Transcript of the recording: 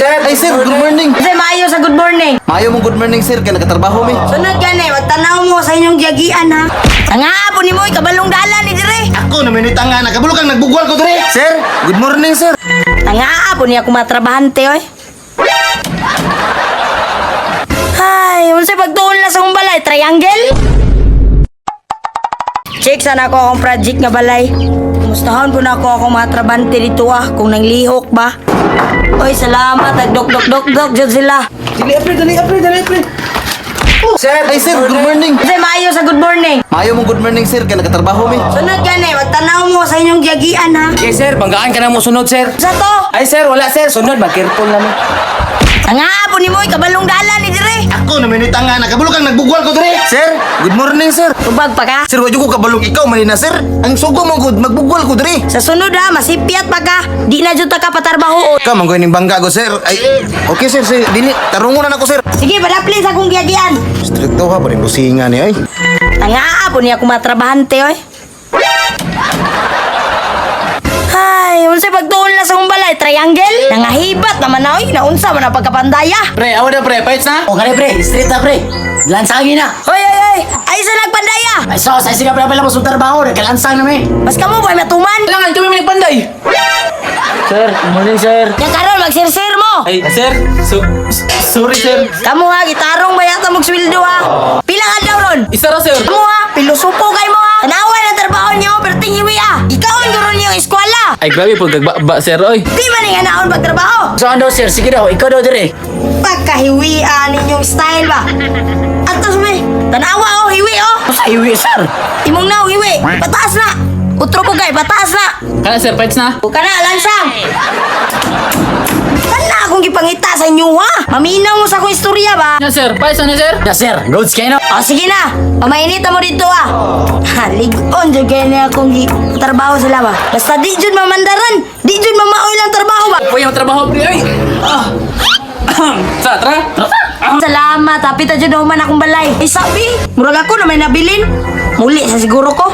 Sir, ay sir, good morning. Kasi maayo sa good morning. Maayo mong good morning, sir, kay nakatrabaho mi. Sunod gani, magtanaw mo sa inyong giyagian ha. Ang hapon ni mo, kabalong dalan ni dire. Ako na minit nga nakabalo kang nagbugwal ko dire. Sir, good morning, sir. Ang hapon niya kumatrabahante oy. Ay, unsay pagtuon lang sa akong balay, triangle? Check sana ako akong project nga balay. Kumustahon po na ako akong mga trabante dito ah, kung nanglihok ba. Oy, salamat, nagdok dok dok dok jud sila. Dali pre, dali pre, dali pre. Sir, ay sir, good morning. Kasi maayo sa good morning. Maayo mong good morning, sir, kay nakatrabaho mi. Sunod gani, magtanaw mo sa inyong giyagian ha. Okay, sir, banggaan ka na mo sunod, sir. Sa to? Ay, sir, wala, sir. Sunod, mag-careful na mo. Ang hapon ni mo, kabalong dalan ni dire. Ako na minit nga nakabalo kang nagbugwal ko dire. Sir, good morning, sir. Tubag pa ka. Sir, wa jud ko kabalong ikaw man na, sir. Ang sugo mo good, magbugwal ko dire. Sa sunod ha, masipyat pa ka. Di na jud ta ka patarbaho. Ka man ning bangga ko, sir. Ay, okay sir, sir, dili tarungon na nako, sir. Sige, padaplin sa akong giyagian. Stricto ka pa rin businga ni ay. Ang hapon niya kumatrabahante oy. Ay, unsay pagtuon lang sa akong balay, triangle? Nangahibat naman na oy, naunsa man ang pagkapandaya. Pre, awa na, pre. Paits na. O, kare, pre. Straight na, pre. Lansangin na. Hoy, hoy, hoy! Ay sa nagpandaya! Ay, so, sa isiga, pre, pala mo sa trabaho. Nagkalansang na, may. Mas kamo ba matuman? Kailangan kami may nagpanday. Sir, good morning, sir. Yang karon magsirsir mo. Ay, sir. So, sorry, sir. Kamo ha, gitarong ba yata mong sweldo ha? Pila ka daw ron? Isa ra, sir. Kamo ha, pilusupo kay mo ha. Tanawa ng trabaho niyo, pero tingiwi ha. Ikaw ang guro niyo eskwela. Ay, grabe po. Gagbaba, sir. Oy. Di man nga naon pagtrabaho. Saan daw, sir? Sige daw, ikaw daw dire. Pagkahiwian ninyong style ba? Atos me, tanawa oh, hiwi oh. Sa iwi, sir. Imong naw, hiwi. Pataas na. Utro po kay, pataas na. Kana, sir. Paits na. Buka na, lansang. Kana akong gipangita sa inyo ha. Maminaw mo sa akong istorya ba? Na, sir. Paits na, sir. Na, sir. Goods kayo, no? O sige na, pamainita mo dito ah. Ha, ligon jud kay niya akong trabaho sila ba. Basta di jud mamandaran, di jud mamaoy lang trabaho ba. Uy, ang trabaho, pre. Ay. Ah. Sa, tara. Salamat, happy ta jud man akong balay. Ay sabi, murag ako na may nabilin. Muli sa siguro ko.